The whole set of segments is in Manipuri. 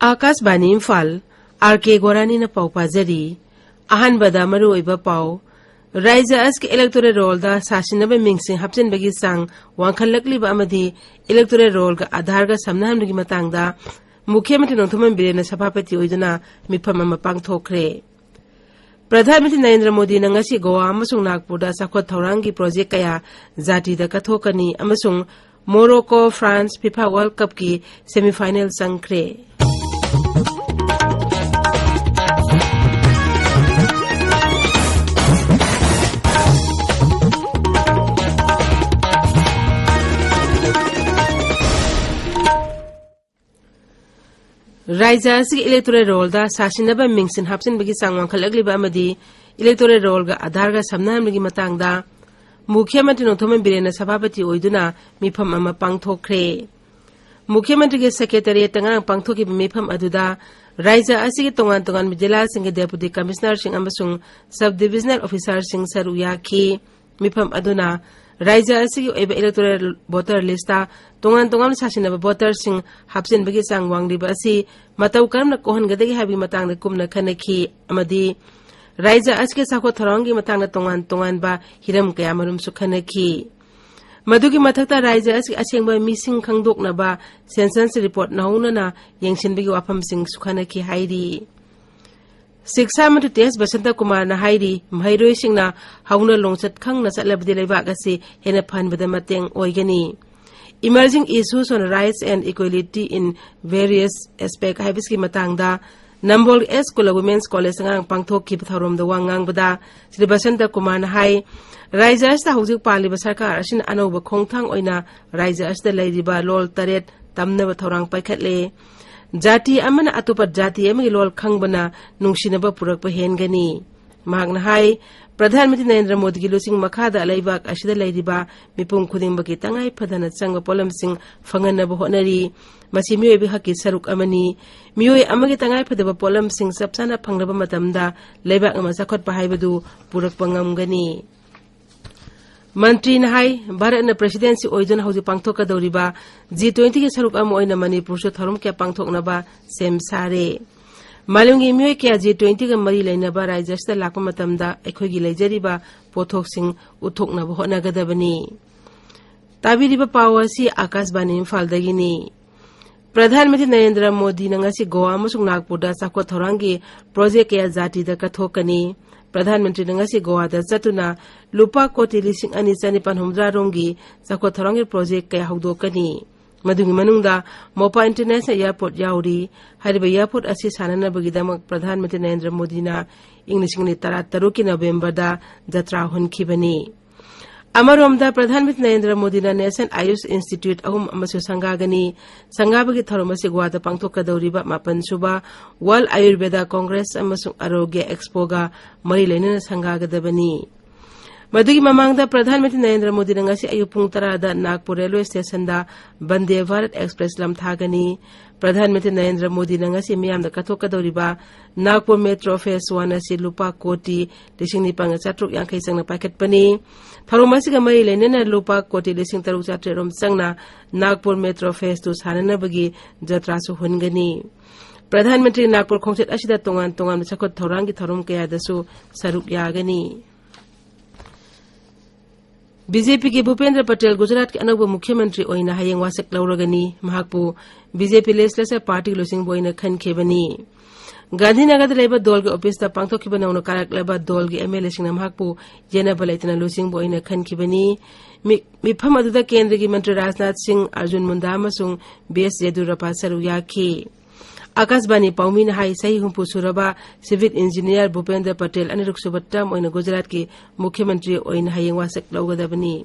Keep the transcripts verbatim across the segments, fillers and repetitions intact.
ꯑꯥꯀꯥꯁꯕꯥꯅꯤ ꯏꯝꯐꯥꯜ, ꯑꯥꯔ ꯀꯦ ꯒꯣꯔꯥꯅꯤꯅ ꯄꯥꯎ ꯄꯥꯖꯔꯤ꯫ ꯑꯍꯥꯟꯕꯗ ꯃꯔꯨꯑꯣꯏꯕ ꯄꯥꯎ꯫ ꯔꯥꯏꯖ꯭ꯌ ꯑꯁꯤꯒꯤ electoral rollꯗ ꯁꯥꯁꯤꯟꯅꯕ ꯃꯤꯡꯁꯤꯡ ꯍꯥꯞꯆꯤꯟꯕꯒꯤ ꯆꯥꯡ ꯋꯥꯡꯈꯠꯂꯛꯂꯤꯕ ꯑꯃꯗꯤ electoral rollꯒ ꯑꯥꯙꯥꯔꯒ ꯁꯝꯅꯍꯟꯕꯒꯤ ꯃꯇꯥꯡꯗ ꯃꯨꯈ꯭ꯌ ꯃꯟꯇ꯭ꯔꯤ ꯅꯣꯡꯊꯣꯝꯕꯝ ꯕꯤꯔꯦꯟꯅ ꯁꯚꯥꯄꯇꯤ ꯑꯣꯏꯗꯨꯅ ꯃꯤꯐꯝ ꯑꯃ ꯄꯥꯡꯊꯣꯛꯈ꯭ꯔꯦ꯫ ꯄ꯭ꯔꯙꯥꯟ ꯃꯟꯇ꯭ꯔꯤ ꯅꯔꯦꯟꯗ꯭ꯔ ꯃꯣꯗꯤꯅ ꯉꯁꯤ ꯒꯣꯋꯥ ꯑꯃꯁꯨꯡ ꯅꯥꯒꯄꯨꯔꯗ ꯆꯥꯎꯈꯠ ꯊꯧꯔꯥꯡꯒꯤ ꯄ꯭ꯔꯣꯖꯦꯛ ꯀꯌꯥ ꯖꯥꯇꯤꯗ ꯀꯠꯊꯣꯛꯀꯅꯤ ꯑꯃꯁꯨꯡ Morocco, France FIFA World Cupꯀꯤ semi final ꯆꯪꯈ꯭ꯔꯦ꯫ ꯔꯥꯏꯖ꯭ꯌ ꯑꯁꯤꯒꯤ electoral rollꯗ ꯁꯥꯁꯤꯟꯅꯕ ꯃꯤꯡꯁꯤꯡ ꯍꯥꯞꯆꯤꯟꯕꯒꯤ ꯆꯥꯡ ꯋꯥꯡꯈꯠꯂꯛꯂꯤꯕ ꯑꯃꯗꯤ electoral rollꯒ ꯑꯥꯙꯥꯔꯒ ꯁꯝꯅꯍꯟꯕꯒꯤ ꯃꯇꯥꯡꯗ ꯃꯨꯈ꯭ꯌ ꯃꯟꯇ꯭ꯔꯤ ꯅꯣꯡꯊꯣꯝꯕꯝ ꯕꯤꯔꯦꯟꯅ ꯁꯚꯥꯄꯇꯤ ꯑꯣꯏꯗꯨꯅ ꯃꯤꯐꯝ ꯑꯃ ꯄꯥꯡꯊꯣꯛꯈ꯭ꯔꯦ꯫ ꯃꯨꯈ꯭ꯌ ꯃꯟꯇ꯭ꯔꯤꯒꯤ secretariatꯇ ꯉꯔꯥꯡ ꯄꯥꯡꯊꯣꯛꯈꯤꯕ ꯃꯤꯐꯝ ꯑꯗꯨꯗ ꯔꯥꯏꯖ꯭ꯌ ꯑꯁꯤꯒꯤ ꯇꯣꯉꯥꯟ ꯇꯣꯉꯥꯟꯕ ꯖꯤꯂꯥꯁꯤꯡꯒꯤ deputy commissionerꯁꯤꯡ ꯑꯃꯁꯨꯡ sub divisional officerꯁꯤꯡ ꯁꯔꯨꯛ ꯌꯥꯈꯤ꯫ ꯃꯤꯐꯝ ꯑꯗꯨꯅ ꯔꯥꯏꯖ꯭ꯌ ꯑꯁꯤꯒꯤ ꯑꯣꯏꯕ electoral voter listꯇ ꯇꯣꯉꯥꯟ ꯇꯣꯉꯥꯟꯕ ꯁꯥꯁꯤꯟꯅꯕ voterꯁꯤꯡ ꯍꯥꯞꯆꯤꯟꯕꯒꯤ ꯆꯥꯡ ꯋꯥꯡꯂꯤꯕ ꯑꯁꯤ ꯃꯇꯧ ꯀꯔꯝꯅ ꯀꯣꯛꯍꯟꯒꯗꯒꯦ ꯍꯥꯏꯕꯒꯤ ꯃꯇꯥꯡꯗ ꯀꯨꯞꯅ ꯈꯟꯅꯈꯤ ꯑꯃꯗꯤ ꯔꯥꯏꯖ꯭ꯌ ꯑꯁꯤꯒꯤ ꯆꯥꯎꯈꯠ ꯊꯧꯔꯥꯡꯒꯤ ꯃꯇꯥꯡꯗ ꯇꯣꯉꯥꯟ ꯇꯣꯉꯥꯟꯕ ꯍꯤꯔꯝ ꯀꯌꯥꯃꯔꯨꯝꯁꯨ ꯈꯟꯅꯈꯤ꯫ ꯃꯗꯨꯒꯤ ꯃꯊꯛꯇ ꯔꯥꯏꯖ꯭ꯌ ꯑꯁꯤꯒꯤ ꯑꯁꯦꯡꯕ ꯃꯤꯁꯤꯡ ꯈꯪꯗꯣꯛꯅꯕ census report ꯅꯧꯍꯧꯅꯅ ꯌꯦꯡꯁꯤꯟꯕꯒꯤ ꯋꯥꯐꯝꯁꯤꯡꯁꯨ ꯈꯟꯅꯈꯤ ꯍꯥꯏꯔꯤ꯫ ꯁꯤꯛꯁꯥ ꯃꯟꯇ꯭ꯔꯤ ꯇꯤ ꯑꯦꯁ ꯕꯁꯟꯇ ꯀꯨꯃꯥꯔꯅ ꯍꯥꯏꯔꯤ, ꯃꯍꯩꯔꯣꯏꯁꯤꯡꯅ ꯍꯧꯅ ꯂꯣꯟꯆꯠ ꯈꯪꯅ ꯆꯠꯂꯕꯗꯤ ꯂꯩꯕꯥꯛ ꯑꯁꯤ ꯍꯦꯟꯅ ꯐꯍꯟꯕꯗ ꯃꯇꯦꯡ ꯑꯣꯏꯒꯅꯤ꯫ Emerging issues on rights and equality in various aspect ꯍꯥꯏꯕꯁꯤꯒꯤ ꯃꯇꯥꯡꯗ ꯅꯝꯕꯣꯜ ꯑꯦꯁ ꯀꯨꯂ Women's Collegeꯇ ꯉꯔꯥꯡ ꯄꯥꯡꯊꯣꯛꯈꯤꯕ ꯊꯧꯔꯝꯗ ꯋꯥ ꯉꯥꯡꯕꯗ ꯁ꯭ꯔꯤ ꯕꯁꯟꯇ ꯀꯨꯃꯥꯔꯅ ꯍꯥꯏ, ꯔꯥꯏꯖ꯭ꯌ ꯑꯁꯤꯗ ꯍꯧꯖꯤꯛ ꯄꯥꯜꯂꯤꯕ ꯁꯔꯀꯥꯔ ꯑꯁꯤꯅ ꯑꯅꯧꯕ ꯈꯣꯡꯊꯥꯡ ꯑꯣꯏꯅ ꯔꯥꯏꯖ꯭ꯌ ꯑꯁꯤꯗ ꯂꯩꯔꯤꯕ ꯂꯣꯜ ꯇꯔꯦꯠ ꯇꯝꯅꯕ ꯊꯧꯔꯥꯡ ꯄꯥꯏꯈꯠꯂꯦ꯫ ꯖꯥꯇꯤ ꯑꯃꯅ ꯑꯇꯣꯞꯄ ꯖꯥꯇꯤ ꯑꯃꯒꯤ ꯂꯣꯜ ꯈꯪꯕꯅ ꯅꯨꯡꯁꯤꯅꯕ ꯄꯨꯔꯛꯄ ꯍꯦꯟꯒꯅꯤ꯫ ꯃꯍꯥꯛꯅ ꯍꯥꯏ, ꯄ꯭ꯔꯙꯥꯟ ꯃꯟꯇ꯭ꯔꯤ ꯅꯔꯦꯟꯗ꯭ꯔ ꯃꯣꯗꯤꯒꯤ ꯂꯨꯆꯤꯡ ꯃꯈꯥꯗ ꯂꯩꯕꯥꯛ ꯑꯁꯤꯗ ꯂꯩꯔꯤꯕ ꯃꯤꯄꯨꯝ ꯈꯨꯗꯤꯡꯃꯛꯀꯤ ꯇꯉꯥꯏ ꯐꯗꯅ ꯆꯪꯕ ꯄꯣꯠꯂꯝꯁꯤꯡ ꯐꯪꯍꯟꯅꯕ ꯍꯣꯠꯅꯔꯤ꯫ ꯃꯁꯤ ꯃꯤꯑꯣꯏꯕꯒꯤ ꯍꯛꯀꯤ ꯁꯔꯨꯛ ꯑꯃꯅꯤ꯫ ꯃꯤꯑꯣꯏ ꯑꯃꯒꯤ ꯇꯉꯥꯏ ꯐꯗꯕ ꯄꯣꯠꯂꯝꯁꯤꯡ ꯆꯞ ꯆꯥꯅ ꯐꯪꯂꯕ ꯃꯇꯝꯗ ꯂꯩꯕꯥꯛ ꯑꯃ ꯆꯥꯎꯈꯠꯄ ꯍꯥꯏꯕꯗꯨ ꯄꯨꯔꯛꯄ ꯉꯝꯒꯅꯤ꯫ ꯃꯟꯇ꯭ꯔꯤꯅ ꯍꯥꯏ, ꯚꯥꯔꯠꯅ presidency ꯑꯣꯏꯗꯨꯅ ꯍꯧꯖꯤꯛ ꯄꯥꯡꯊꯣꯛꯀꯗꯧꯔꯤꯕ G twenty ꯒꯤ ꯁꯔꯨꯛ ꯑꯃ ꯑꯣꯏꯅ ꯃꯅꯤꯄꯨꯔꯁꯨ ꯊꯧꯔꯝ ꯀꯌꯥ ꯄꯥꯡꯊꯣꯛꯅꯕ ꯁꯦꯝ ꯁꯥꯔꯦ꯫ ꯃꯥꯂꯦꯝꯒꯤ ꯃꯤꯑꯣꯏ ꯀꯌꯥ G twenty ꯒ ꯃꯔꯤ ꯂꯩꯅꯕ ꯔꯥꯖ꯭ꯌꯁꯤꯗ ꯂꯥꯛꯄ ꯃꯇꯝꯗ ꯑꯩꯈꯣꯏꯒꯤ ꯂꯩꯖꯔꯤꯕ ꯄꯣꯠꯊꯣꯛꯁꯤꯡ ꯎꯠꯊꯣꯛꯅꯕ ꯍꯣꯠꯅꯒꯗꯕꯅꯤ꯫ ꯇꯥꯕꯤꯔꯤꯕ ꯄꯥꯎ ꯑꯁꯤ ꯑꯥꯀꯥꯁꯕꯥꯅꯤ ꯏꯝꯐꯥꯜꯗꯒꯤꯅꯤ꯫ ꯄ꯭ꯔꯙꯥꯟ ꯃꯟꯇ꯭ꯔꯤ ꯅꯔꯦꯟꯗ꯭ꯔ ꯃꯣꯗꯤꯅ ꯉꯁꯤ ꯒꯣꯋꯥ ꯑꯃꯁꯨꯡ ꯅꯥꯒꯄꯨꯔꯗ ꯆꯥꯎꯈꯠ ꯊꯧꯔꯥꯡꯒꯤ ꯄ꯭ꯔꯣꯖꯦꯛ ꯀꯌꯥ ꯖꯥꯇꯤꯗ ꯀꯠꯊꯣꯛꯀꯅꯤ꯫ ꯄ꯭ꯔꯙꯥꯟ ꯃꯟꯇ꯭ꯔꯤꯅ ꯉꯁꯤ ꯒꯣꯋꯥꯗ ꯆꯠꯇꯨꯅ ꯂꯨꯄꯥ ꯀꯣꯇꯤ ꯂꯤꯁꯤꯡ ꯑꯅꯤ ꯆꯅꯤꯄꯥꯟ ꯍꯨꯝꯗ꯭ꯔꯥ ꯔꯣꯝꯒꯤ ꯆꯥꯎꯈꯠ ꯊꯧꯔꯥꯡꯒꯤ ꯄ꯭ꯔꯣꯖꯦꯛ ꯀꯌꯥ ꯍꯧꯗꯣꯛꯀꯅꯤ꯫ ꯃꯗꯨꯒꯤ ꯃꯅꯨꯡꯗ ꯃꯣꯄꯥ International Airport ꯌꯥꯎꯔꯤ꯫ ꯍꯥꯏꯔꯤꯕ airport ꯑꯁꯤ ꯁꯥꯟꯅꯅꯕꯒꯤꯗꯃꯛ ꯄ꯭ꯔꯙꯥꯟ ꯃꯟꯇ꯭ꯔꯤ ꯅꯔꯦꯟꯗ꯭ꯔ ꯃꯣꯗꯤꯅ ꯏꯪ ꯂꯤꯁꯤꯡ ꯑꯅꯤ ꯇꯔꯥꯇꯔꯨꯛꯀꯤ ꯅꯕꯦꯝꯕꯔꯗ ꯖꯇ꯭ꯔꯥ ꯍꯨꯟꯈꯤꯕꯅꯤ꯫ ꯑꯃꯔꯣꯝꯗ, ꯄ꯭ꯔꯙꯥꯟ ꯃꯟꯇ꯭ꯔꯤ ꯅꯔꯦꯟꯗ꯭ꯔ ꯃꯣꯗꯤꯅ National Ayush Institute ꯑꯍꯨꯝ ꯑꯃꯁꯨ ꯁꯪꯒꯥꯒꯅꯤ꯫ ꯁꯪꯒꯥꯕꯒꯤ ꯊꯧꯔꯝ ꯑꯁꯤ ꯒꯣꯋꯥꯗ ꯄꯥꯡꯊꯣꯛꯀꯗꯧꯔꯤꯕ ꯃꯥꯄꯟ ꯁꯨꯕ World Ayurveda Congress ꯑꯃꯁꯨꯡ Arogya Expoꯒ ꯃꯔꯤ ꯂꯩꯅꯅ ꯁꯪꯒꯥꯒꯗꯕꯅꯤ꯫ ꯃꯗꯨꯒꯤ ꯃꯃꯥꯡꯗ, ꯄ꯭ꯔꯙꯥꯟ ꯃꯟꯇ꯭ꯔꯤ ꯅꯔꯦꯟꯗ꯭ꯔ ꯃꯣꯗꯤꯅ ꯉꯁꯤ ꯑꯌꯨꯛ ꯄꯨꯡ ꯇꯔꯥꯗ ꯅꯥꯒꯄꯨꯔ ꯔꯦꯜꯋꯦ ꯁ꯭ꯇꯦꯁꯟꯗ ꯕꯟꯗꯦ ꯚꯥꯔꯠ ꯑꯦꯛꯁꯄ꯭ꯔꯦꯁ ꯂꯝꯊꯥꯒꯅꯤ꯫ ꯄ꯭ꯔꯙꯥꯟ ꯃꯟꯇ꯭ꯔꯤ ꯅꯔꯦꯟꯗ꯭ꯔ ꯃꯣꯗꯤꯅ ꯉꯁꯤ ꯃꯤꯌꯥꯝꯗ ꯀꯠꯊꯣꯛꯀꯗꯧꯔꯤꯕ ꯅꯥꯒꯄꯨꯔ ꯃꯦꯇ꯭ꯔꯣ ꯐꯦꯁ ꯋꯥꯟ ꯑꯁꯤ ꯂꯨꯄꯥ ꯀꯣꯇꯤ ꯂꯤꯁꯤꯡ ꯅꯤꯄꯥꯟꯒ ꯆꯥꯇ꯭ꯔꯨꯛ ꯌꯥꯡꯈꯩ ꯆꯪꯅ ꯄꯥꯏꯈꯠꯄꯅꯤ꯫ ꯊꯧꯔꯝ ꯑꯁꯤꯒ ꯃꯔꯤ ꯂꯩꯅꯅ ꯂꯨꯄꯥ ꯀꯣꯇꯤ ꯂꯤꯁꯤꯡ ꯇꯔꯨꯛ ꯆꯥꯇ꯭ꯔꯦꯠ ꯔꯣꯝ ꯆꯪꯅ Nagpur metro face two ꯁꯥꯟꯅꯅꯕꯒꯤ ꯖꯇ꯭ꯔꯥꯁꯨ ꯍꯨꯟꯒꯅꯤ꯫ Pradhan Mantri Nagpur ꯈꯣꯡꯆꯠ ꯑꯁꯤꯗ ꯇꯣꯉꯥꯟ ꯇꯣꯉꯥꯟꯕ ꯆꯥꯎꯈꯠ ꯊꯧꯔꯥꯡꯒꯤ ꯊꯧꯔꯝ ꯀꯌꯥꯗꯁꯨ ꯁꯔꯨꯛ ꯌꯥꯒꯅꯤ꯫ BJPꯒꯤ ꯚꯨꯄꯦꯟꯗ꯭ꯔ ꯄꯇꯦꯜ ꯒꯨꯖꯔꯥꯠꯀꯤ ꯑꯅꯧꯕ ꯃꯨꯈ꯭ꯌ ꯃꯟꯇ꯭ꯔꯤ ꯑꯣꯏꯅ ꯍꯌꯦꯡ ꯋꯥꯁꯛ ꯂꯧꯔꯒꯅꯤ꯫ ꯃꯍꯥꯛꯄꯨ BJP legislature party ꯂꯨꯆꯤꯡꯕ ꯑꯣꯏꯅ ꯈꯟꯈꯤꯕꯅꯤ꯫ ꯒꯥꯟꯙꯤꯅꯒꯔꯗ ꯂꯩꯕ ꯗꯣꯜꯒꯤ ꯑꯣꯐꯤꯁꯇ ꯄꯥꯡꯊꯣꯛꯈꯤꯕ ꯅꯧꯅ ꯀꯥꯔꯛꯂꯕ ꯗꯣꯜꯒꯤ MLAꯁꯤꯡꯅ ꯃꯍꯥꯛꯄꯨ ꯌꯦꯟꯅꯕ ꯂꯩꯇꯅ ꯂꯨꯆꯤꯡꯕ ꯑꯣꯏꯅ ꯈꯟꯈꯤꯕꯅꯤ꯫ ꯃꯤ-, ꯃꯤꯐꯝ ꯑꯗꯨꯗ ꯀꯦꯟꯗ꯭ꯔꯒꯤ ꯃꯟꯇ꯭ꯔꯤ ꯔꯥꯖꯅꯥꯊ ꯁꯤꯡ, ꯑꯔꯖꯨꯟ ꯃꯨꯟꯗꯥ ꯑꯃꯁꯨꯡ B S ꯌꯦꯗꯨꯔꯞꯄꯥ ꯁꯔꯨꯛ ꯌꯥꯈꯤ꯫ ꯑꯥꯀꯥꯁꯕꯥꯅꯤ ꯄꯥꯎꯃꯤꯅ ꯍꯥꯏ, ꯆꯍꯤ ꯍꯨꯝꯐꯨ ꯁꯨꯔꯕ civil engineer ꯚꯨꯄꯦꯟꯗ꯭ꯔ ꯄꯇꯦꯜ ꯑꯅꯤꯔꯛ ꯁꯨꯕ term ꯑꯣꯏꯅ ꯒꯨꯖꯔꯥꯠꯀꯤ ꯃꯨꯈ꯭ꯌ ꯃꯟꯇ꯭ꯔꯤ ꯑꯣꯏꯅ ꯍꯌꯦꯡ ꯋꯥꯁꯛ ꯂꯧꯒꯗꯕꯅꯤ꯫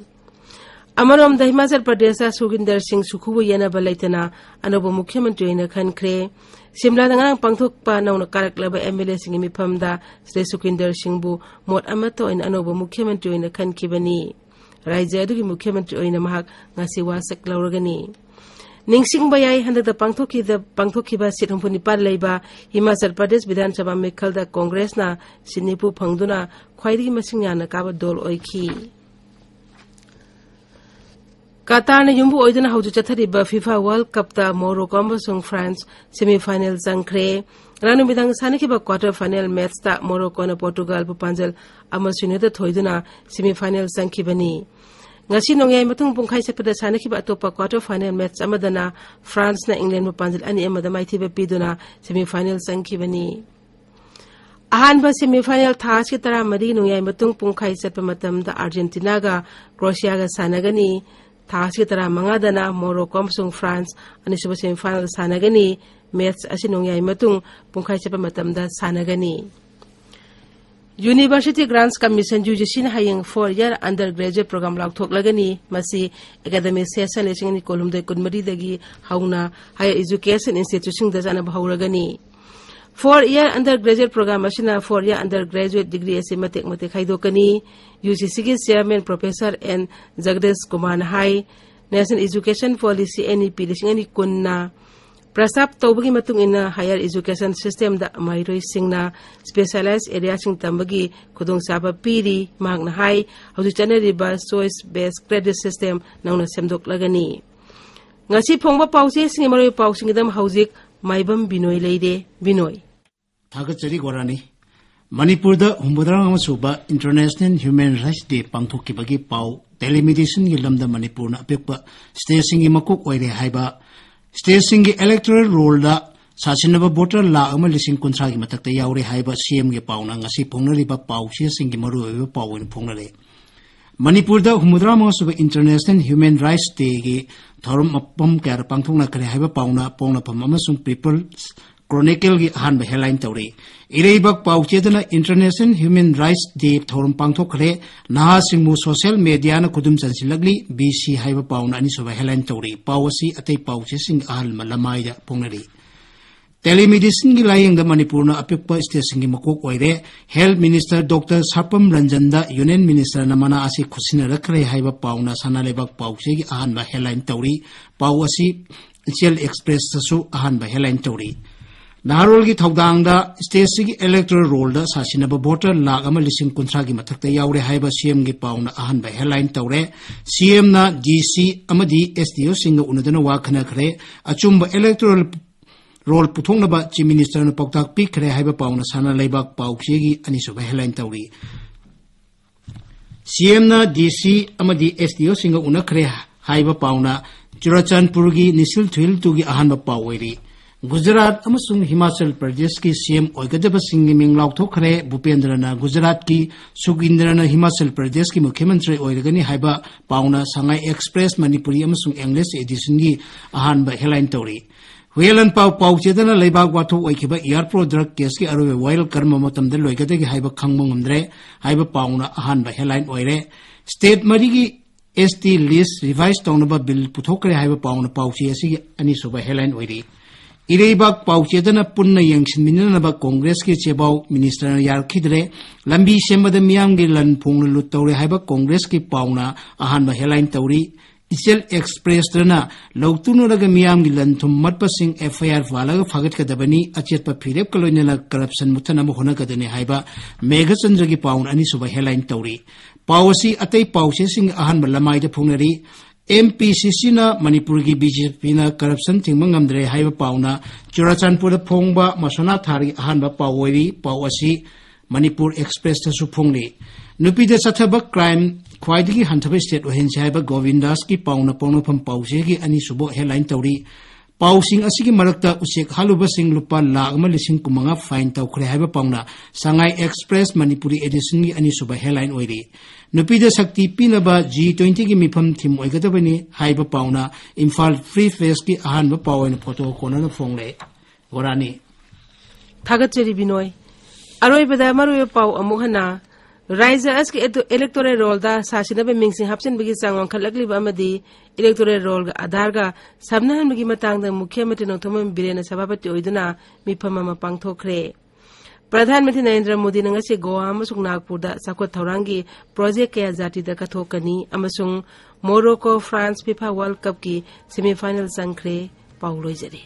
ꯑꯃꯔꯣꯝꯗ, ꯍꯤꯃꯥꯆꯜ ꯄ꯭ꯔꯗꯦꯁꯇ ꯁꯨꯈꯤꯟꯗꯔ ꯁꯤꯡ ꯁꯨꯈꯨꯕꯨ ꯌꯦꯟꯅꯕ ꯂꯩꯇꯅ ꯑꯅꯧꯕ ꯃꯨꯈ꯭ꯌ ꯃꯟꯇ꯭ꯔꯤ ꯑꯣꯏꯅ ꯈꯟꯈ꯭ꯔꯦ꯫ ꯁꯤꯝꯂꯥꯗ ꯉꯔꯥꯡ ꯄꯥꯡꯊꯣꯛꯄ ꯅꯧꯅ ꯀꯥꯔꯛꯂꯕ MLAꯁꯤꯡꯒꯤ ꯃꯤꯐꯝꯗ ꯁ꯭ꯔꯤ ꯁꯨꯈꯤꯟꯗꯔ ꯁꯤꯡꯕꯨ ꯃꯣꯠ ꯑꯃꯠꯇ ꯑꯣꯏꯅ ꯑꯅꯧꯕ ꯃꯨꯈ꯭ꯌ ꯃꯟꯇ꯭ꯔꯤ ꯑꯣꯏꯅ ꯈꯟꯈꯤꯕꯅꯤ꯫ ꯔꯥꯖ꯭ꯌ ꯑꯗꯨꯒꯤ ꯃꯨꯈ꯭ꯌ ꯃꯟꯇ꯭ꯔꯤ ꯑꯣꯏꯅ ꯃꯍꯥꯛ ꯉꯁꯤ ꯋꯥꯁꯛ ꯂꯧꯔꯒꯅꯤ꯫ ꯅꯤꯡꯁꯤꯡꯕ ꯌꯥꯏ, ꯍꯟꯗꯛꯇ ꯄꯥꯡꯊꯣꯛꯈꯤꯗ-, ꯄꯥꯡꯊꯣꯛꯈꯤꯕ seat ꯍꯨꯝꯐꯨ ꯅꯤꯄꯥꯟ ꯂꯩꯕ ꯍꯤꯃꯥꯆꯜ ꯄ꯭ꯔꯗꯦꯁ ꯕꯤꯙꯥꯟ ꯁꯚꯥ ꯃꯤꯈꯜꯗ ꯀꯣꯡꯒ꯭ꯔꯦꯁꯅ seat ꯅꯤꯐꯨ ꯐꯪꯗꯨꯅ ꯈ꯭ꯋꯥꯏꯗꯒꯤ ꯃꯁꯤꯡ ꯌꯥꯝꯅ ꯀꯥꯕ ꯗꯣꯜ ꯑꯣꯏꯈꯤ꯫ ꯀꯇꯥꯔꯅ ꯌꯨꯝꯕꯨ ꯑꯣꯏꯗꯨꯅ ꯍꯧꯖꯤꯛ ꯆꯠꯊꯔꯤꯕ FIFA World Cupꯇ ꯃꯣꯔꯣꯀꯣ ꯑꯃꯁꯨꯡ ꯐ꯭ꯔꯥꯟꯁ semi final ꯆꯪꯈ꯭ꯔꯦ꯫ ꯉꯔꯥꯡ ꯅꯨꯃꯤꯗꯥꯡ ꯁꯥꯟꯅꯈꯤꯕ quarter final matchꯇ ꯃꯣꯔꯣꯀꯣꯅ ꯄꯣꯔꯇꯨꯒꯜꯕꯨ ꯄꯥꯟꯖꯜ ꯑꯃ ꯁꯤꯅꯣꯗ ꯊꯣꯏꯗꯨꯅ semi final ꯆꯪꯈꯤꯕꯅꯤ꯫ ꯉꯁꯤ ꯅꯣꯡꯌꯥꯏ ꯃꯇꯨꯡ ꯄꯨꯡꯈꯥꯏ ꯆꯠꯄꯗ ꯁꯥꯟꯅꯈꯤꯕ ꯑꯇꯣꯞꯄ quarter final match ꯑꯃꯗꯅ ꯐ꯭ꯔꯥꯟꯁꯅ ꯏꯪꯂꯦꯟꯕꯨ ꯄꯥꯟꯖꯜ ꯑꯅꯤ ꯑꯃꯗ ꯃꯥꯏꯊꯤꯕ ꯄꯤꯗꯨꯅ semi final ꯆꯪꯈꯤꯕꯅꯤ꯫ ꯑꯍꯥꯟꯕ semi final ꯊꯥ ꯑꯁꯤꯒꯤ ꯇꯔꯥꯃꯔꯤ ꯅꯣꯡꯌꯥꯏ ꯃꯇꯨꯡ ꯄꯨꯡꯈꯥꯏ ꯆꯠꯄ ꯃꯇꯝꯗ ꯑꯥꯔꯖꯦꯟꯇꯤꯅꯥꯒ ꯀ꯭ꯔꯣꯁꯤꯌꯥꯒ ꯁꯥꯟꯅꯒꯅꯤ꯫ ꯊꯥ ꯑꯁꯤꯒꯤ ꯇꯔꯥꯃꯉꯥꯗꯅ ꯃꯣꯔꯣꯀꯣ ꯑꯃꯁꯨꯡ ꯐ꯭ꯔꯥꯟꯁ ꯑꯅꯤꯁꯨꯕ semi final ꯁꯥꯟꯅꯒꯅꯤ꯫ Match ꯑꯁꯤ ꯅꯣꯡꯌꯥꯏ ꯃꯇꯨꯡ ꯄꯨꯡꯈꯥꯏ ꯆꯠꯄ ꯃꯇꯝꯗ ꯁꯥꯟꯅꯒꯅꯤ꯫ University Grants Commission, UGCꯅ ꯍꯌꯦꯡ four year undergraduate program ꯂꯥꯎꯊꯣꯛꯂꯒꯅꯤ꯫ ꯃꯁꯤ academic session ꯂꯤꯁꯤꯡ ꯑꯅꯤ ꯀꯨꯟꯍꯨꯝꯗꯣꯏ ꯀꯨꯟꯃꯔꯤꯗꯒꯤ ꯍꯧꯅ higher education instituteꯁꯤꯡꯗ ꯆꯠꯅꯕ ꯍꯧꯔꯒꯅꯤ꯫ Four year undergraduate program ꯑꯁꯤꯅ four year undergraduate degree ꯑꯁꯤ ꯃꯇꯦꯛ ꯃꯇꯦꯛ ꯈꯥꯏꯗꯣꯛꯀꯅꯤ꯫ UGCꯒꯤ chairman Professor N ꯖꯒꯗꯦꯁ ꯀꯨꯃꯥꯔꯅ ꯍꯥꯏ, National Education Policy, NEP ꯂꯤꯁꯤꯡ ꯑꯅꯤ ꯀꯨꯟꯅ ꯄ꯭ꯔꯁꯇꯥꯞ ꯇꯧꯕꯒꯤ ꯃꯇꯨꯡ ꯏꯟꯅ higher education systemꯗ ꯃꯍꯩꯔꯣꯏꯁꯤꯡꯅ specialized areaꯁꯤꯡ ꯇꯝꯕꯒꯤ ꯈꯨꯗꯣꯡꯆꯥꯕ ꯄꯤꯔꯤ꯫ ꯃꯍꯥꯛꯅ ꯍꯥꯏ, ꯍꯧꯖꯤꯛ ꯆꯠꯅꯔꯤꯕ choice based credit system ꯅꯧꯅ ꯁꯦꯝꯗꯣꯛꯂꯒꯅꯤ꯫ ꯉꯁꯤ ꯐꯣꯡꯕ ꯄꯥꯎꯆꯦꯁꯤꯡꯒꯤ ꯃꯔꯨꯑꯣꯏꯕ ꯄꯥꯎꯁꯤꯡꯒꯤꯗꯃꯛ ꯍꯧꯖꯤꯛ ꯃꯥꯏꯕꯝ ꯕꯤꯅꯣꯏ ꯂꯩꯔꯦ꯫ ꯕꯤꯅꯣꯏ꯫ ꯊꯥꯒꯠꯆꯔꯤ ꯒꯣꯔꯥꯅꯤ꯫ ꯃꯅꯤꯄꯨꯔꯗ ꯍꯨꯝꯐꯨꯇꯔꯥꯃꯉꯥ ꯁꯨꯕ International Human Rights Day ꯄꯥꯡꯊꯣꯛꯈꯤꯕꯒꯤ ꯄꯥꯎ꯫ Telemedicineꯒꯤ ꯂꯝꯗ ꯃꯅꯤꯄꯨꯔꯅ ꯑꯄꯤꯛꯄ stateꯁꯤꯡꯒꯤ ꯃꯀꯣꯛ ꯑꯣꯏꯔꯦ ꯍꯥꯏꯕ, stateꯁꯤꯡꯒꯤ electoral rollꯗ ꯁꯥꯁꯤꯟꯅꯕ voter ꯂꯥꯈ ꯑꯃ ꯂꯤꯁꯤꯡ ꯀꯨꯟꯊ꯭ꯔꯥꯒꯤ ꯃꯊꯛꯇ ꯌꯥꯎꯔꯦ ꯍꯥꯏꯕ CMꯒꯤ ꯄꯥꯎꯅ ꯉꯁꯤ ꯐꯣꯡꯅꯔꯤꯕ ꯄꯥꯎꯆꯦꯁꯤꯡꯒꯤ ꯃꯔꯨꯑꯣꯏꯕ ꯄꯥꯎ ꯑꯣꯏꯅ ꯐꯣꯡꯅꯔꯦ꯫ ꯃꯅꯤꯄꯨꯔꯗ ꯍꯨꯝꯐꯨꯇꯔꯥꯃꯉꯥ ꯁꯨꯕ International Human Rights Dayꯒꯤ ꯊꯧꯔꯝ ꯃꯐꯝ ꯀꯌꯥꯗ ꯄꯥꯡꯊꯣꯛꯅꯈ꯭ꯔꯦ ꯍꯥꯏꯕ ꯄꯥꯎꯅ ꯄꯣꯛꯅꯐꯝ ꯑꯃꯁꯨꯡ People's Chronicleꯒꯤ ꯑꯍꯥꯟꯕ headline ꯇꯧꯔꯤ꯫ ꯏꯔꯩꯕꯥꯛ ꯄꯥꯎꯆꯦꯗꯅ International Human Rights Day ꯊꯧꯔꯝ ꯄꯥꯡꯊꯣꯛꯈ꯭ꯔꯦ, ꯅꯍꯥꯁꯤꯡꯕꯨ social mediaꯅ ꯈꯨꯗꯨꯝ ꯆꯟꯁꯤꯜꯂꯛꯂꯤ, BC ꯍꯥꯏꯕ ꯄꯥꯎꯅ ꯑꯅꯤꯁꯨꯕ headline ꯇꯧꯔꯤ꯫ ꯄꯥꯎ ꯑꯁꯤ ꯑꯇꯩ ꯄꯥꯎꯆꯦꯁꯤꯡꯒꯤ ꯑꯍꯜ ꯂꯃꯥꯏꯗ ꯐꯣꯡꯅꯔꯤ꯫ Telemedicineꯒꯤ ꯂꯥꯌꯦꯡꯗ ꯃꯅꯤꯄꯨꯔꯅ ꯑꯄꯤꯛꯄ stateꯁꯤꯡꯒꯤ ꯃꯀꯣꯛ ꯑꯣꯏꯔꯦ꯫ Health Minister Doctor ꯁꯥꯄꯝ ꯔꯟꯖꯟꯗ Union Ministerꯅ ꯃꯅꯥ ꯑꯁꯤ ꯈꯨꯠꯁꯤꯟꯅꯔꯛꯈ꯭ꯔꯦ ꯍꯥꯏꯕ ꯄꯥꯎꯅ ꯁꯅꯥ ꯂꯩꯕꯥꯛ ꯄꯥꯎꯆꯦꯒꯤ ꯑꯍꯥꯟꯕ headline ꯇꯧꯔꯤ꯫ ꯄꯥꯎ ꯑꯁꯤ Ichel Expressꯇꯁꯨ ꯑꯍꯥꯟꯕ headline ꯇꯧꯔꯤ꯫ ꯅꯍꯥꯔꯣꯜꯒꯤ ꯊꯧꯗꯥꯡꯗ stateꯁꯤꯒꯤ electoral rollꯗ ꯁꯥꯁꯤꯟꯅꯕ voter ꯂꯥꯈ ꯑꯃ ꯂꯤꯁꯤꯡ ꯀꯨꯟꯊ꯭ꯔꯥꯒꯤ ꯃꯊꯛꯇ ꯌꯥꯎꯔꯦ ꯍꯥꯏꯕ CMꯒꯤ ꯄꯥꯎꯅ ꯑꯍꯥꯟꯕ headline ꯇꯧꯔꯦ꯫ CMꯅ DC ꯑꯃꯗꯤ SDOꯁꯤꯡꯒ ꯎꯅꯗꯨꯅ ꯋꯥ ꯈꯟꯅꯈ꯭ꯔꯦ꯫ ꯑꯆꯨꯝꯕ electoral roll ꯄꯨꯊꯣꯛꯅꯕ Chief Ministerꯅ ꯄꯥꯎꯇꯥꯛ ꯄꯤꯈ꯭ꯔꯦ ꯍꯥꯏꯕ ꯄꯥꯎꯅ ꯁꯅꯥ ꯂꯩꯕꯥꯛ ꯄꯥꯎꯆꯦꯒꯤ ꯑꯅꯤꯁꯨꯕ headline ꯇꯧꯔꯤ꯫ CMꯅ DC ꯑꯃꯗꯤ SDOꯁꯤꯡꯒ ꯎꯅꯈ꯭ꯔꯦ ꯍꯥꯏꯕ ꯄꯥꯎꯅ ꯆꯨꯔꯥꯆꯥꯟꯄꯨꯔꯒꯤ ꯅꯤꯁꯤꯜ ꯊꯨꯏꯜ ꯇꯨꯒꯤ ꯑꯍꯥꯟꯕ ꯄꯥꯎ ꯑꯣꯏꯔꯤ꯫ ꯒꯨꯖꯔꯥꯠ ꯑꯃꯁꯨꯡ ꯍꯤꯃꯥꯆꯜ ꯄ꯭ꯔꯗꯦꯁꯀꯤ CM ꯑꯣꯏꯒꯗꯕꯁꯤꯡꯒꯤ ꯃꯤꯡ ꯂꯥꯎꯊꯣꯛꯈ꯭ꯔꯦ꯫ ꯚꯨꯄꯦꯟꯗ꯭ꯔꯅ ꯒꯨꯖꯔꯥꯠꯀꯤ, ꯁꯨꯒꯤꯟꯗ꯭ꯔꯅ ꯍꯤꯃꯥꯆꯜ ꯄ꯭ꯔꯗꯦꯁꯀꯤ ꯃꯨꯈ꯭ꯌ ꯃꯟꯇ꯭ꯔꯤ ꯑꯣꯏꯔꯒꯅꯤ ꯍꯥꯏꯕ ꯄꯥꯎꯅ ꯁꯉꯥꯏ ꯑꯦꯛꯁꯄ꯭ꯔꯦꯁ ꯃꯅꯤꯄꯨꯔꯤ ꯑꯃꯁꯨꯡ English editionꯒꯤ ꯑꯍꯥꯟꯕ headline ꯇꯧꯔꯤ꯫ ꯍꯨꯌꯦꯂꯟꯄꯥꯎ ꯄꯥꯎꯆꯦꯗꯅ ꯂꯩꯕꯥꯛ ꯋꯥꯊꯣꯛ ꯑꯣꯏꯈꯤꯕ airport drug caseꯀꯤ ꯑꯔꯣꯏꯕ ꯋꯥꯌꯦꯜ ꯀꯔꯝꯕ ꯃꯇꯝꯗ ꯂꯣꯏꯒꯗꯒꯦ ꯍꯥꯏꯕ ꯈꯪꯕ ꯉꯝꯗ꯭ꯔꯦ ꯍꯥꯏꯕ ꯄꯥꯎꯅ ꯑꯍꯥꯟꯕ headline ꯑꯣꯏꯔꯦ꯫ State ꯃꯔꯤꯒꯤ ST list revise ꯇꯧꯅꯕ bill ꯄꯨꯊꯣꯛꯈ꯭ꯔꯦ ꯍꯥꯏꯕ ꯄꯥꯎꯅ ꯄꯥꯎꯆꯦ ꯑꯁꯤꯒꯤ ꯑꯅꯤꯁꯨꯕ headline ꯑꯣꯏꯔꯤ꯫ ꯏꯔꯩꯕꯥꯛ ꯄꯥꯎꯆꯦꯗꯅ ꯄꯨꯟꯅ ꯌꯦꯡꯁꯤꯟꯃꯤꯟꯅꯅꯕ Congressꯀꯤ ꯆꯦꯕꯥꯎ ministerꯅ ꯌꯥꯔꯛꯈꯤꯗ꯭ꯔꯦ꯫ ꯂꯝꯕꯤ ꯁꯦꯝꯕꯗ ꯃꯤꯌꯥꯝꯒꯤ ꯂꯟ ꯐꯣꯡꯅ ꯂꯨꯠ ꯇꯧꯔꯦ ꯍꯥꯏꯕ Congressꯀꯤ ꯄꯥꯎꯅ ꯑꯍꯥꯟꯕ headline ꯇꯧꯔꯤ꯫ ꯏꯆꯦꯜ ꯑꯦꯛꯁꯄ꯭ꯔꯦꯁꯇꯅ ꯂꯧ ꯇꯨꯅꯔꯒ ꯃꯤꯌꯥꯝꯒꯤ ꯂꯟ ꯊꯨꯝ ꯃꯠꯄꯁꯤꯡ FIR ꯄꯥꯜꯂꯒ ꯐꯥꯒꯠꯀꯗꯕꯅꯤ, ꯑꯆꯦꯠꯄ ꯐꯤꯔꯦꯞꯀ ꯂꯣꯏꯅꯅ corruption ꯃꯨꯠꯊꯅꯕ ꯍꯣꯠꯅꯒꯗꯕꯅꯤ ꯍꯥꯏꯕ ꯃꯦꯘꯆꯟꯗ꯭ꯔꯒꯤ ꯄꯥꯎꯅ ꯑꯅꯤꯁꯨꯕ headline ꯇꯧꯔꯤ꯫ ꯄꯥꯎ ꯑꯁꯤ ꯑꯇꯩ ꯄꯥꯎꯆꯦꯁꯤꯡꯒꯤ ꯑꯍꯥꯟꯕ ꯂꯃꯥꯏꯗ ꯐꯣꯡꯅꯔꯤ꯫ MPCCꯅ ꯃꯅꯤꯄꯨꯔꯒꯤ BJPꯅ corruption ꯊꯤꯡꯕ ꯉꯝꯗ꯭ꯔꯦ ꯍꯥꯏꯕ ꯄꯥꯎꯅ ꯆꯨꯔꯥꯆꯥꯟꯄꯨꯔꯗ ꯐꯣꯡꯕ ꯃꯁꯣꯅꯥ ꯊꯥꯔꯒꯤ ꯑꯍꯥꯟꯕ ꯄꯥꯎ ꯑꯣꯏꯔꯤ꯫ ꯄꯥꯎ ꯑꯁꯤ ꯃꯅꯤꯄꯨꯔ ꯑꯦꯛꯁꯄ꯭ꯔꯦꯁꯇꯁꯨ ꯐꯣꯡꯂꯤ꯫ ꯅꯨꯄꯤꯗ ꯆꯠꯊꯕ crime ꯈ꯭ꯋꯥꯏꯗꯒꯤ ꯍꯟꯊꯕ state ꯑꯣꯏꯍꯟꯁꯤ ꯍꯥꯏꯕ ꯒꯣꯕꯤꯟꯗꯥꯁꯀꯤ ꯄꯥꯎꯅ ꯄꯣꯛꯅꯐꯝ ꯄꯥꯎꯆꯦꯒꯤ ꯑꯅꯤꯁꯨꯕ headline ꯇꯧꯔꯤ꯫ ꯄꯥꯎꯁꯤꯡ ꯑꯁꯤꯒꯤ ꯃꯔꯛꯇ ꯎꯆꯦꯛ ꯍꯥꯠꯂꯨꯕꯁꯤꯡ ꯂꯨꯄꯥ ꯂꯥꯈ ꯑꯃ ꯂꯤꯁꯤꯡ ꯀꯨꯟꯃꯉꯥ fine ꯇꯧꯈ꯭ꯔꯦ ꯍꯥꯏꯕ ꯄꯥꯎꯅ ꯁꯉꯥꯏ ꯑꯦꯛꯁꯄ꯭ꯔꯦꯁ ꯃꯅꯤꯄꯨꯔꯤ editionꯒꯤ ꯑꯅꯤꯁꯨꯕ headline ꯑꯣꯏꯔꯤ꯫ ꯅꯨꯄꯤꯗ ꯁꯛꯇꯤ ꯄꯤꯅꯕ G twentyꯒꯤ ꯃꯤꯐꯝ theme ꯑꯣꯏꯒꯗꯕꯅꯤ ꯍꯥꯏꯕ ꯄꯥꯎꯅ ꯏꯝꯐꯥꯜ Free Pressꯀꯤ ꯑꯍꯥꯟꯕ ꯄꯥꯎ ꯑꯣꯏꯅ ꯐꯣꯇꯣ ꯀꯣꯟꯅꯅ ꯐꯣꯡꯂꯦ꯫ ꯒꯣꯔꯥꯅꯤ꯫ ꯊꯥꯒꯠꯆꯔꯤ ꯕꯤꯅꯣꯏ꯫ ꯑꯔꯣꯏꯕꯗ ꯃꯔꯨꯑꯣꯏꯕ ꯄꯥꯎ ꯑꯃꯨꯛ ꯍꯟꯅ꯫ ꯔꯥꯏꯖ꯭ꯌ ꯑꯁꯤꯒꯤ electoral rollꯗ ꯁꯥꯁꯤꯟꯅꯕ ꯃꯤꯡꯁꯤꯡ ꯍꯥꯞꯆꯤꯟꯕꯒꯤ ꯆꯥꯡ ꯋꯥꯡꯈꯠꯂꯛꯂꯤꯕ ꯑꯃꯗꯤ electoral rollꯒ ꯑꯥꯙꯥꯔꯒ ꯁꯝꯅꯍꯟꯕꯒꯤ ꯃꯇꯥꯡꯗ ꯃꯨꯈ꯭ꯌ ꯃꯟꯇ꯭ꯔꯤ ꯅꯣꯡꯊꯣꯝꯕꯝ ꯕꯤꯔꯦꯟꯅ ꯁꯚꯥꯄꯇꯤ ꯑꯣꯏꯗꯨꯅ ꯃꯤꯐꯝ ꯑꯃ ꯄꯥꯡꯊꯣꯛꯈ꯭ꯔꯦ꯫ ꯄ꯭ꯔꯙꯥꯟ ꯃꯟꯇ꯭ꯔꯤ ꯅꯔꯦꯟꯗ꯭ꯔ ꯃꯣꯗꯤꯅ ꯉꯁꯤ ꯒꯣꯋꯥ ꯑꯃꯁꯨꯡ ꯅꯥꯒꯄꯨꯔꯗ ꯆꯥꯎꯈꯠ ꯊꯧꯔꯥꯡꯒꯤ project ꯀꯌꯥ ꯖꯥꯇꯤꯗ ꯀꯠꯊꯣꯛꯀꯅꯤ ꯑꯃꯁꯨꯡ Morocco France FIFA World Cupꯀꯤ semi final ꯆꯪꯈ꯭ꯔꯦ꯫ ꯄꯥꯎ ꯂꯣꯏꯖꯔꯦ꯫